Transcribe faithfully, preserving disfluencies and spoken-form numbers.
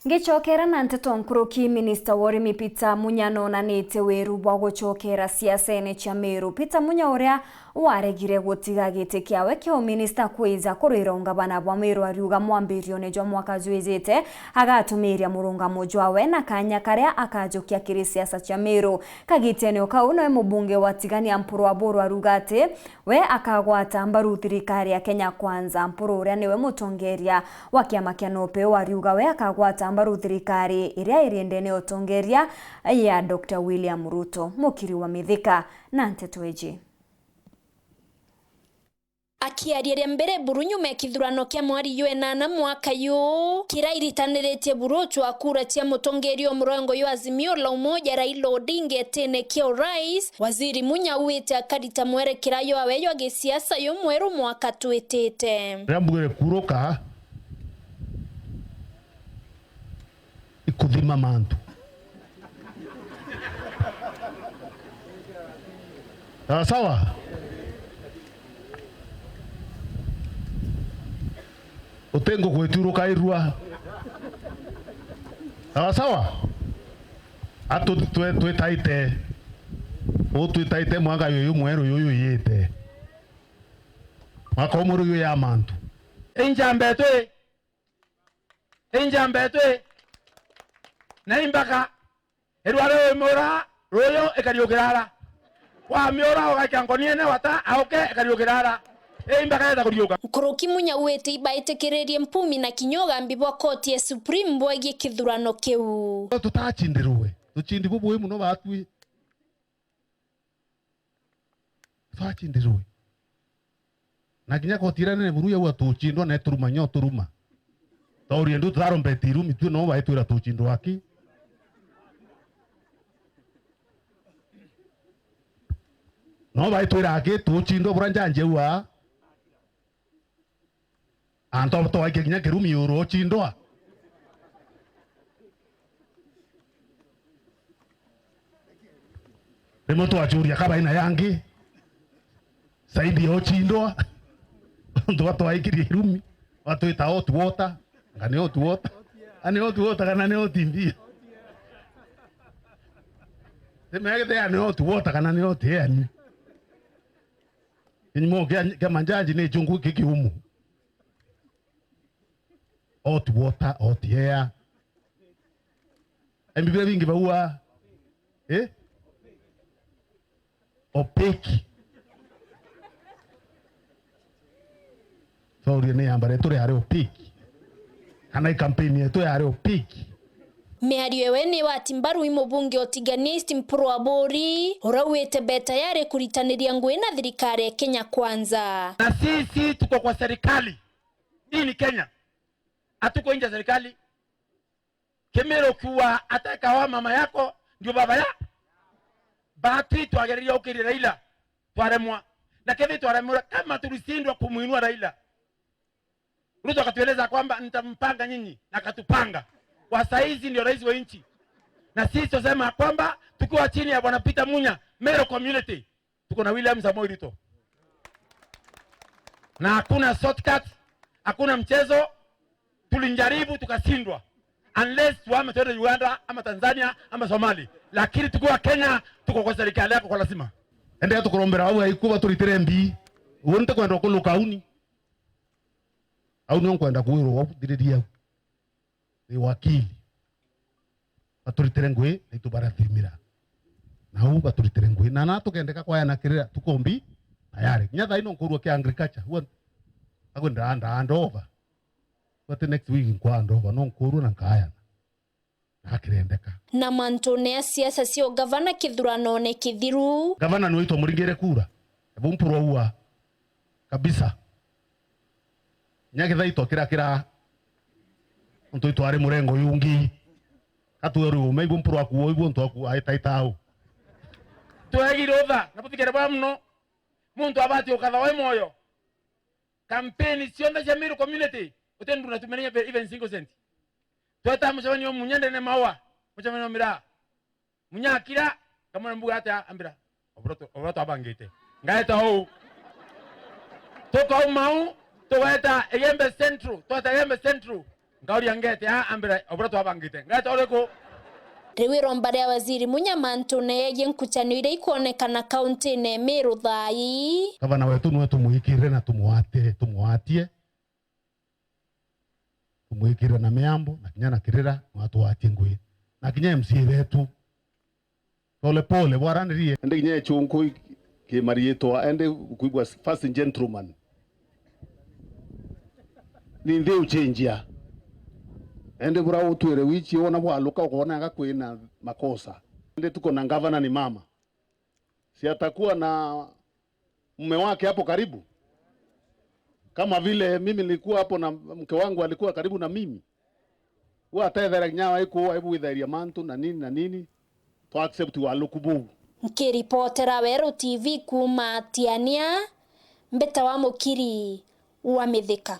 Ngicokera na nteto nkuruki, minista wa urimi Peter Munya nonanitie wiru bwa gucokera siasene cia Meru. Peter Munya, uria waregire gutiga giti kiawe kia uminista kwija kurwira ungavana bwa Meru, ariuga mwambirione jwa mwaka jwijite agatumiria murungamo jwawe na kanya karia akajukia kiri siasa cia Meru. Kagitene o kau, nowe mubunge wa Tigania Mpuru Aburu aruga ati we akagwata mbaru thirikari ya Kenya Kwanza. Mpuru, uria niwe mutongeria wa kiama kia NOPEU, ariuga we akagwata mbaru thirikari iria iri ndene ya utongeria ya Doctor William Ruto. Mukiri wa Mithika na nteto iji. Akiaria ria mbere buru nyuma ya kithurano kia mweri jwa enana mwaka yu, kirairitaniritie buru jwa kura cia mutongeria o murengo jwa Azimio la Umoja Raila Odinga etene kia urais, Waziri Munya auite akarita mwerekera jwawe jwa gisiasa jumweru mwaka twitite. Riria mbugire kuruka, ikuthima mantu. Sawa sawa? Uti nguku itiuruka irua. Sawa sawa? Atu twe-, twitaite. U twitaite mwaka yuyu mweru yuyu yite. Mwaka umwe ruyu ya mantu. Injambe twi Injamba etu ii, na imbaka, irware wimura, ruyu ikariukira ara. Wamiura ugaikia nkoniene wata, auke ikariukira ara. Ii imbaka yeta kuriuka. Nkuruki Munya auite ibaitikiririe mpumi na kinya ugambi bwa koti ya Supreme bwegie kithurano kiu. Tutacindirwe. Tucindi bubui muno batwi. Twacindirwe. Na kinya koti iria nene buru yauga tucindwa na ituruma nyo turuma. Taurie ndu tutarombeti irumi tu no baitwira tucindwa aki. No baitwira aki tucindwa bura njanji auga. Antu abo twaikia kinya kirumi uru ocindwa. Rimwe twacuria kabaina yangi saidi ya ocindwa. Antu batwaikirie irumi, batwita hot water. Nga ni hot water. Ani hot water kana ni hot mbia? Rimwe githea ni hot water kana ni hot air ni. Kinyumo kia, kia manjanji ni chungu giki kiumu. Hot water, hot air. Em, Biblia bingi baua, eh? Opaque. Twaurire ni yamba retu riari opaque. Kana i campaign yetu yari opaque. Miario ewe ni wati mbaru i mubunge o Tigania East Mpuru Aburi, urauite be tayari kuritaniria ngui na thirikari ya Kenya Kwanza. Na sisi tuko kwa serikali. Hii ni Kenya. Hatuko nje ya serikali. Kimiru kiuga, "Ateka wa mama yako ndio baba ya." Batwi twageririe ukiria Raila, twaremwa. Na kethi twaremwa, kama tulishindwa kumuinua Raila, Ruto akatueleza kwamba, "Nitampanga nyinyi," na akatupanga. Kwa saizi ndio rais wa nchi. Na sisi tunasema kwamba tukiwa chini ya Bwana Peter Munya, Meru community, tuko na William Samoei Ruto. Na hakuna shortcut, hakuna mchezo, tulijaribu tukashindwa. Unless tuame twende Uganda, ama Tanzania, ama Somali. Lakini tukiwa Kenya, tuko kwa serikali yako kwa lazima. Endea tukurombera au aiku baturitire mbi. Uo ntikwenda kuluka auni. Au nio nkwenda kwirwo wau, thiriria au. Ni wakili. Baturitire ngui, na itu barathimira. Na u baturitire ngui. Na na tukendeka kwayana kirira, tukombi, tayari. Kinya thaa ino nkurua kia agriculture. Huo, ago nda, nda, ndova. But next week nkwa ndova, no nkurua na nkayana. Na kirendeka. Na mantune ya siasa cia ugavana kithuranone kithiru. Gavana ni witwa muringire kura. Ebu mpurwa ua. Kabisa. Kinya githaitwa kirakira. Untu itwari murengo yungi. Katwe uri ume ibu mpurwa kuo ibu untu aku aitaita au. Twegire utha, na butikere bwa muno. Muntu abati ukatha we moyo. Kampeni cionthe cia Meru community, uti ndu natumire even single cent. Tweta mucemanio Munya ndene Maua, mucemanio Miraa. Munya akira, kamwira mbuga atia ambira, "Obura tu-, obura twabangite." Ngaeta uu. Tukauma uu, tugeta Igembe Central, tweta Igembe Central. Nkauria ngete a ambira obura twabangite. Ngete uriku? Riu iromba ria Waziri Munya mantune yegie nkuchanio iria ikwonekana kauntine Meru thaa ii. Gavana wetu nwe tumwikirire na tumwatire, tumwatie. Tumwikirire na miambo, na kinya na kirira, nwe atwatie ngui. Na kinya M C A betu. Pole pole, bwaranirie. Ende kinya echunku ki mariitwa, ende kuigua first gentleman. Ni nthi uchenjia. Ende bura utwire wichi, wona bwaluka, ukoona anga kwina makosa. Ende tuko na gavana ni mama. Si atakuwa na mume wake hapo karibu? Kama vile mimi nilikuwa hapo na mke wangu alikuwa karibu na mimi. Huwa atethera kinya waiku, aibu withairia mantu na nini na nini. Twa accept waluku buu. Nkiripotera Weru T V kuuma Tiania, mbita wa mukiri wa Mithika.